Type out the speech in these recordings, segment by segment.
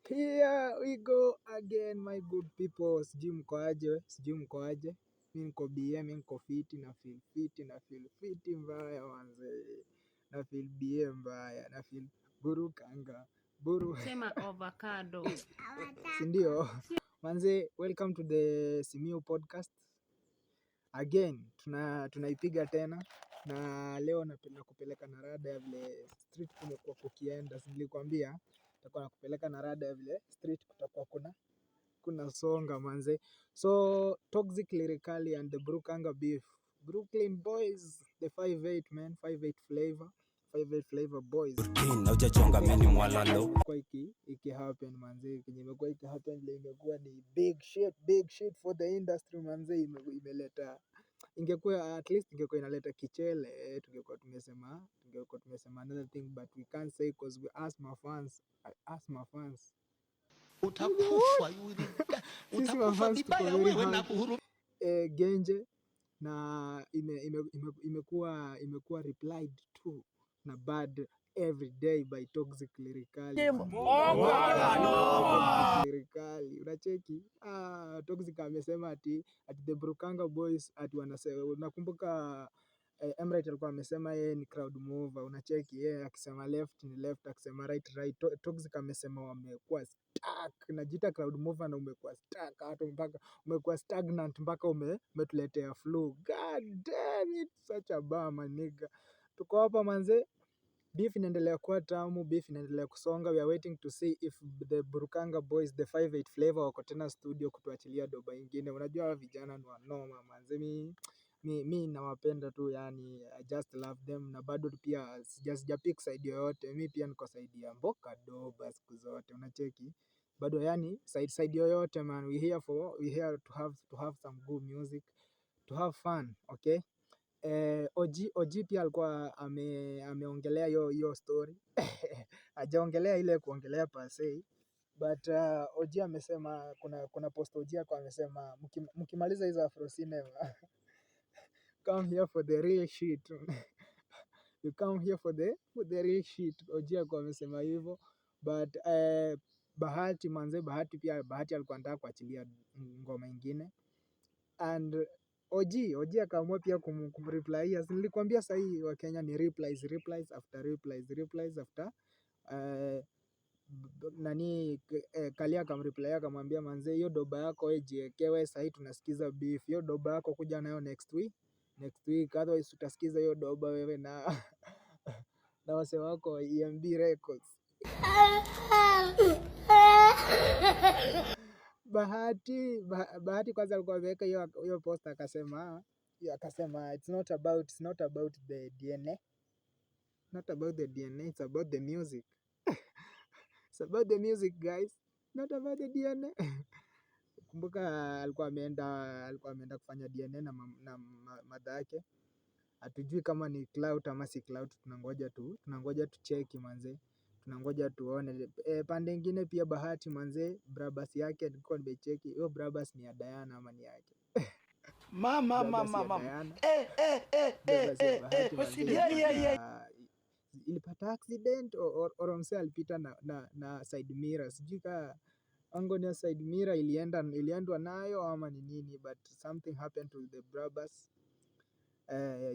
Here we go again, my good people. Sijui mko aje, sijui mko aje. Mi niko BM, mi niko fiti na feel fiti na feel fiti mbaya manze. Na feel BM mbaya, na feel burukanga. Buru. Sema avocado. Si ndio? Manze, welcome to the Simiyu Podcast. Again, tunaipiga tena na leo napenda kupeleka na rada ya vile street kumekuwa kukienda. Si nilikwambia nitakuwa nakupeleka na rada ya vile street kutakuwa kuna songa manze. So Toxic Lyrikali and the Brukanga beef. Brooklyn Boys, the 58 man, 58 flavor, 58 flavor boys. King haujachonga meni mwalalo. Kwa iki happen manze, kenye imekuwa iki happen ile imekuwa ni big shit for the industry manze, imeleta, ingekuwa at least ingekuwa inaleta kichele, tungekuwa tumesema another thing, but we can't say 'cause we ask my fans, I ask my fans. Utakufa, Sisi utakufa mafans tuko vibaya very wewe na hard. kuhurumia. Genje na imekuwa replied to na bad every day by Toxic Lyrikali. Lyrikali, unacheki, ah, Toxic amesema ati the Brukanga Boys ati wanasema, nakumbuka Emirates alikuwa amesema yeye ni crowd mover, unacheki, yeye akisema left ni left, akisema right right. Toxic amesema wamekuwa stuck, najiita crowd mover na umekuwa stuck hata mpaka umekuwa stagnant mpaka umetuletea flu. God damn it, such a bummer, nigga. Tuko hapa manze, beef inaendelea kuwa tamu, beef inaendelea kusonga. We are waiting to see if the Brukanga Boys, the 58 flavor, wako tena studio kutuachilia doba ingine. Unajua hawa vijana ni wanoma manze, mi nawapenda tu yani, I just love them na bado pia sija pick side yoyote. Mi pia niko side ya Mboka Doba siku zote, unacheki, bado yani side yoyote man, we here to have some good music, to have fun, okay. OG pia alikuwa ameongelea hiyo story, hajaongelea ile kuongelea per se, but OG amesema kuna post OG alikuwa amesema mkimaliza hizo Afro Cinema, come here for the real shit, you come here for the real shit. OG alikuwa amesema hivyo, but Bahati manze, Bahati pia, Bahati alikuwa anataka kuachilia ngoma ingine and OG akaamua pia kumreply. As nilikwambia, sahii wa Kenya ni replies, replies after replies, replies after nani. Kalia akamreply akamwambia, "Manze, hiyo doba yako wewe jiekewe, sahii tunasikiza beef. Hiyo doba yako kuja nayo next week, next week, otherwise utasikiza hiyo doba wewe na wase wako wa EMB Records." Bahati kwanza alikuwa ameweka hiyo post, akasema it's not about the DNA, not about the DNA, it's about the music, it's about the music guys, not about the DNA. Kumbuka alikuwa ameenda kufanya DNA na mother yake. Hatujui kama ni clout ama si clout, tunangoja tucheki manze, tunangoja tuone. Pande ingine pia Bahati manze, Brabus yake nilikuwa nimecheki, hiyo Brabus ni ya Diana ama ni yake? Mama, Brabus mama, ya mama. Diana. Eh, eh, eh, eh, Brabus ya eh, Bahati eh. manze ilipata accident or msee alipita na side mirror, sijui ka angle ya side mirror iliendwa nayo ama ni nini, but something happened to the Brabus.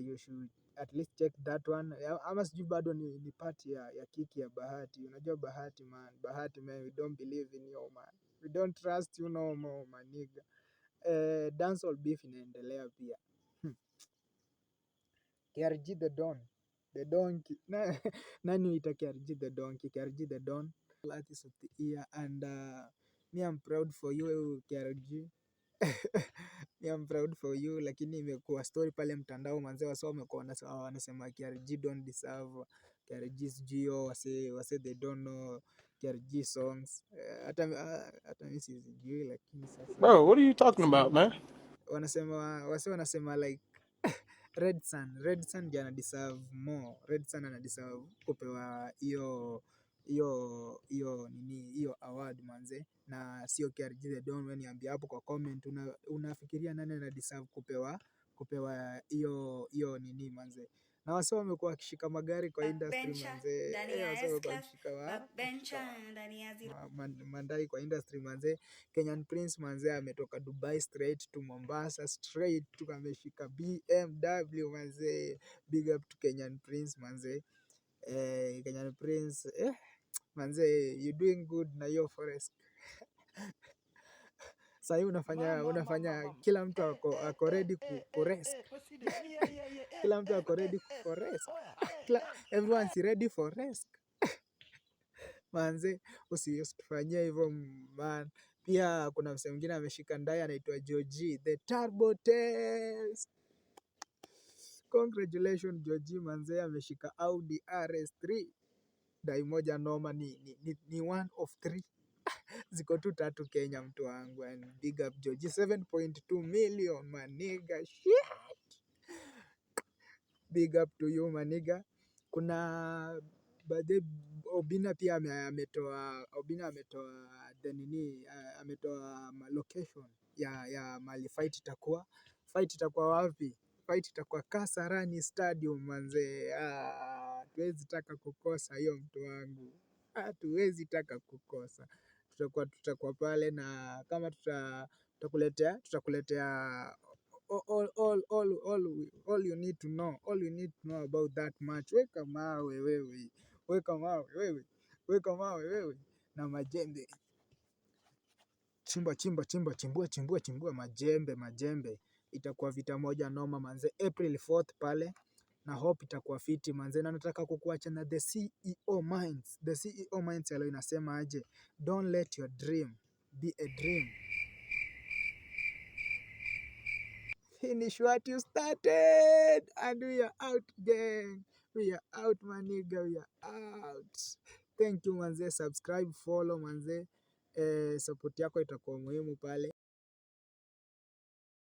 You should at least check that one, ama sijui bado ni part ya kiki ya Bahati. Unajua Bahati man, Bahati man, we don't believe in you man, we don't trust you no more, my nigga. Dancehall beef inaendelea pia. KRG the Don, the donkey. Nani huita KRG the donkey? KRG the Don, artist of the year, and me I'm proud for you, KRG, me I'm proud for you, lakini imekuwa story pale mtandao manze, wase wamekuwa wanasema KRG don't deserve, KRG sijui wase they don't know KRG songs. Hata mimi sizijui, lakini sasa Bro, what are you talking about, man? Wanasema, wase wanasema like Redsan ndiye ana deserve more. Redsan ana deserve kupewa hiyo nini, hiyo award manze, na sio KRG the Don. Wewe niambie hapo kwa comment, unafikiria nani ana deserve kupewa hiyo nini manze. Na Na wasee wamekuwa wakishika magari kwa industry Backbencher manze. ndani Eh, ya wasee wamekuwa S-Class, wakishika backbencher ndani ya zero mandai kwa industry manze. Kenyan Prince manze ametoka Dubai straight to Mombasa straight to ameshika BMW manze. Big up to Kenyan Prince manze. Eh, Kenyan Prince, manze, you doing good na hiyo forest. Sahii unafanya Mama, unafanya mama, mama. kila mtu Eh, ako, eh, ako eh, ready eh, ku, eh, ku risk. eh, president. Yeah. Kila mtu Eh, ako eh, ready eh. for risk. Oya, eh, Kila, eh, everyone's ready for risk. Manze, usitufanyie hivyo, man. Pia kuna msee mwingine ameshika ndai anaitwa Joji the Turbo Test. Congratulations, Joji manze, ameshika Audi RS3. Ndai moja noma, ni one of three. Ziko tu tatu Kenya, mtu wangu, and big up Joji, 7.2 million, maniga. Shit. Big up to you, maniga. Kuna baadhi Obina pia ametoa, Obina ametoa the nini, ametoa location ya mali fight itakuwa. Fight itakuwa wapi? Fight itakuwa Kasarani Stadium manze. Ah, tuwezi taka kukosa hiyo, mtu wangu. Hatuwezi taka kukosa. Tutakuwa pale na kama tutakuletea all you need to know, all you need to know about that match. Weka mawe wewe, weka mawe wewe, weka mawe wewe na majembe. Chimba, chimba, chimba, chimbua, chimbua, chimbua majembe, majembe. Itakuwa vita moja noma manze, April 4th pale na hope itakuwa fiti manze, na nataka kukuacha na the CEO Minds. The CEO Minds ya leo inasema aje? Don't let your dream be a dream. Finish what you started and we are out, gang. We are out, maniga, we are out. Thank you manze, subscribe, follow manze. Support yako itakuwa muhimu pale.